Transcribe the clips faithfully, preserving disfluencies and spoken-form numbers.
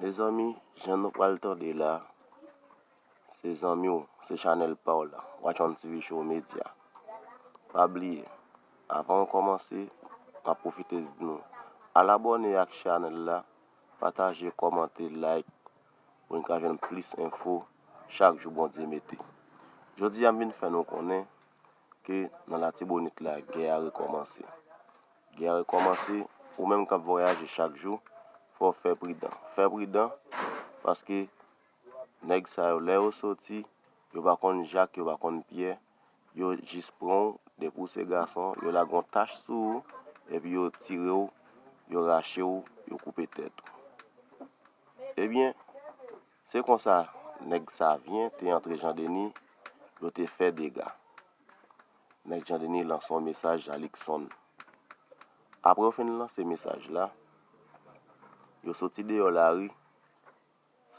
Mezanmi, jan nou pral tande la, se zanmi w, se chanèl pa w la, Watch on T V Show Media. Pa bliye, avan w kòmanse, m ap pwofite di nou, al abòne ak chanèl la, pataje, kòmante, like, pou n ka jwenn plis enfo chak jou Bondye mete. Jodi a, m vin fè nou konnen ke nan Latibonit la, gè a rekòmanse. Gè a rekòmanse, ou menm k ap vwayaje chak jou, fò w fè pridan. Fè pridan, paske nèg sa yo, lè yo soti, yo pa konn Jak, yo pa konn Pyè, yo jis pran w, depi w se gason, yo lage yon tach sou ou, epi yo tire w, yo rache w, yo koupe tèt ou. Ebyen, se konsa, nèg Savyen te antre Jan Deni, yo te fè dega. Nèg Jan Deni lanse yon mesaj a Luckson. Apre yo fin lanse mesaj la, yo soti deyò lari,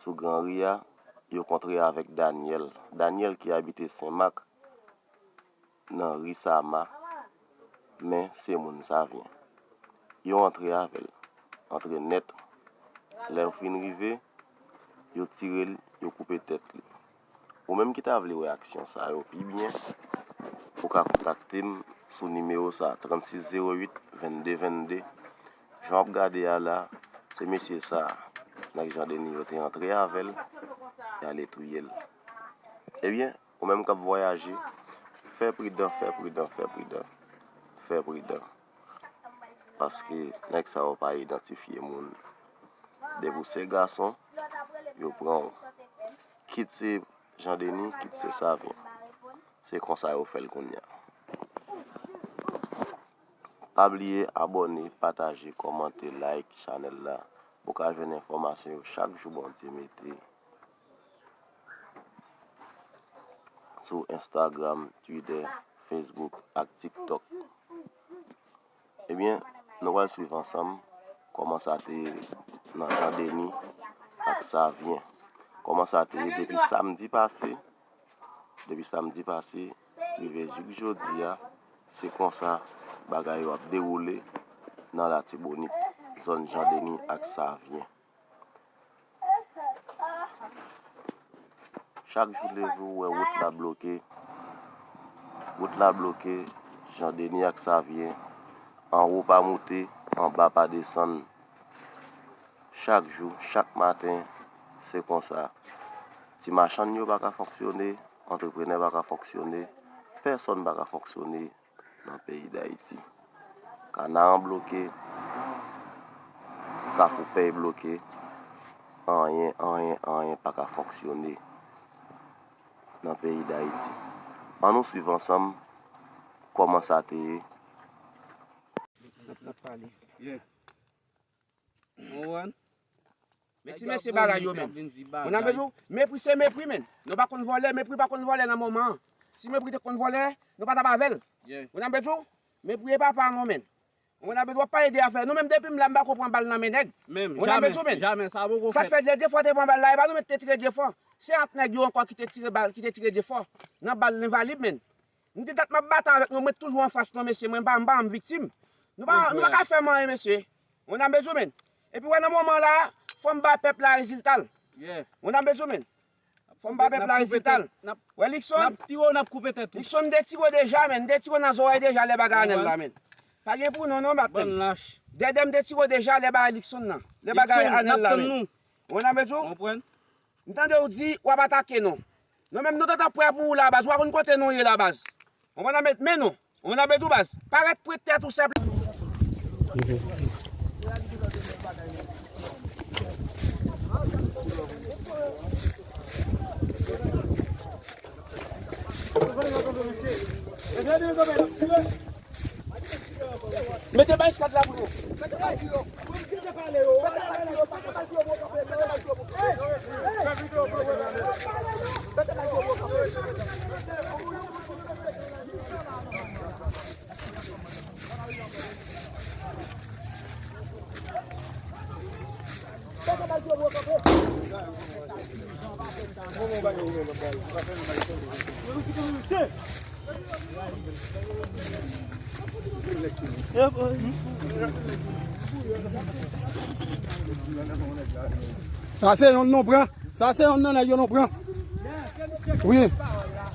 sou gran ri a, yo kontre avèk Daniel. Daniel ki abite Senmak, nan ri Sama, men se moun Savyen. Yo antre avè l, antre nèt. Lè yo fin rive, yo tire l, yo koupe tèt li. Ou menm ki ta vle wè aksyon sa yo pi byen, ou ka kontakte m sou nimewo sa, trannsis zewo uit vennde vennde. Jan w ap gade a la, se mesye sa, nèg Jan Deni yo te antre avè l, y ale touye l. Ebyen, ou menm k ap vwayaje, fè pridan, fè pridan, fè pridan, fè pridan. Paske nèg sa yo pa idantifye moun. Depi w se gason, yo pran w. Kit se Jan Deni, kit se Savyen. Se konsa yo fè l kounye a. Pa bliye abòne, pataje, kòmante, like chanèl la pou w ka jwenn enfòmasyon yo chak jou Bondye mete sou Instagram, Twitter, Facebook ak TikTok. Ebyen, nou pral swiv ansanm kòman sa te ye nan Jan Deni ak Savyen. Kòman sa te ye depi samdi pase, depi samdi pase, rive jis jodi a, se konsa bagay yo ap dewoule nan Latibonit, zòn Jan Deni ak Savyen. Chak jou leve, ou wè wout la bloke. Wout la bloke, Jan Deni ak Savyen, anwo pa moute, anba pa desann. Chak jou, chak maten, se konsa. Ti machann yo pa ka fonksyone, antreprenè pa ka fonksyone, pèsonn pa ka fonksyone nan peyi Dayiti. Kanaran bloke, Kafou Pèy bloke, anyen, anyen, anyen pa ka fonksyone nan peyi Dayiti. Ann nou swiv ansanm kòman sa te ye. Ou konprann? Men ti mesye bagay yo, men. Moun nan bezwen, mepri se mepri, men. Nou pa konn vòlè, mepri pa konn vòlè nan moman an. Si mepri te konn vòlè, nou pa t ap avè l. Moun nan bezwen, mepri e papa non, men. Moun nan bezwen, w ap pale de afè. Nou menm depi m la, m pa ko pran bal nan men nèg. Moun nan bezwen, men. Sa k fè de, de fwa te pran bal la, e pa nou menm te tire de fwa. Se ant nèg yo ankò ki te tire bal, ki te tire de fwa. Nan bal envalib, men. M gen dat m ap batay avèk nou, mwen toujou anfas nou, mesye, mwen m pa, m pa janm viktim. Nou pa, nou pa ka fè m anyen, mesye. Moun nan bezwen, men. Epi wè nan moman la, fò m bay pèp la rezilta l. Moun nan bezwen, men. Fò m bay pèp la rezilta l. Wè Luckson, Luckson m te tire w deja, men. M te tire w nan zòrèy deja lè bagay Anèl la, men. Pa gen pou non, non, bat men. Dèdè m te tire w deja lè bagay Luckson nan. Lè bagay Anèl la, men. Moun nan bezwen. M tande w di w ap atake nou. Nou menm nou gentan prè pou ou la baz. Ou pa konn kote nou ye la baz. Ou konn met men nou. Ou konn met ou baz. Parèt prè tèt ou sèp. Mete bay eskad la pou nou. Mete bay ti yo. Mete bay ti yo. Mete bay ti yo. Mete bay ti yo. Mete bay ti yo. Mete bay ti yo. Sa se yonn nou pran. Sa se yonn nan nèg yo nou pran. Wi.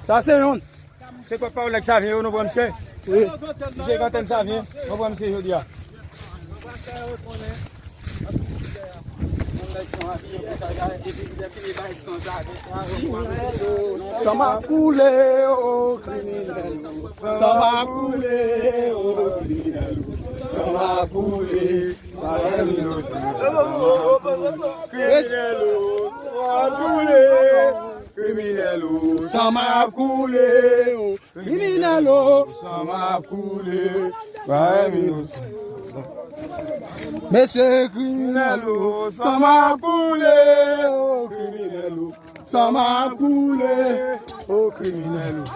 Sa se yonn. Se pòt pawòl nèg Savyen yo nou pran misye. Wi. Misye gantèn Savyen, nou pran misye jodi a. San m ap koule, o kriminèl. San m ap koule, o kriminèl. San m ap koule. Kriminèl o, san m ap koule. Kriminèl o, san m ap koule. Kriminèl o, san m ap koule. Mesye kriminèl o, san m ap koule. O kriminèl o, san m ap koule. O kriminèl o.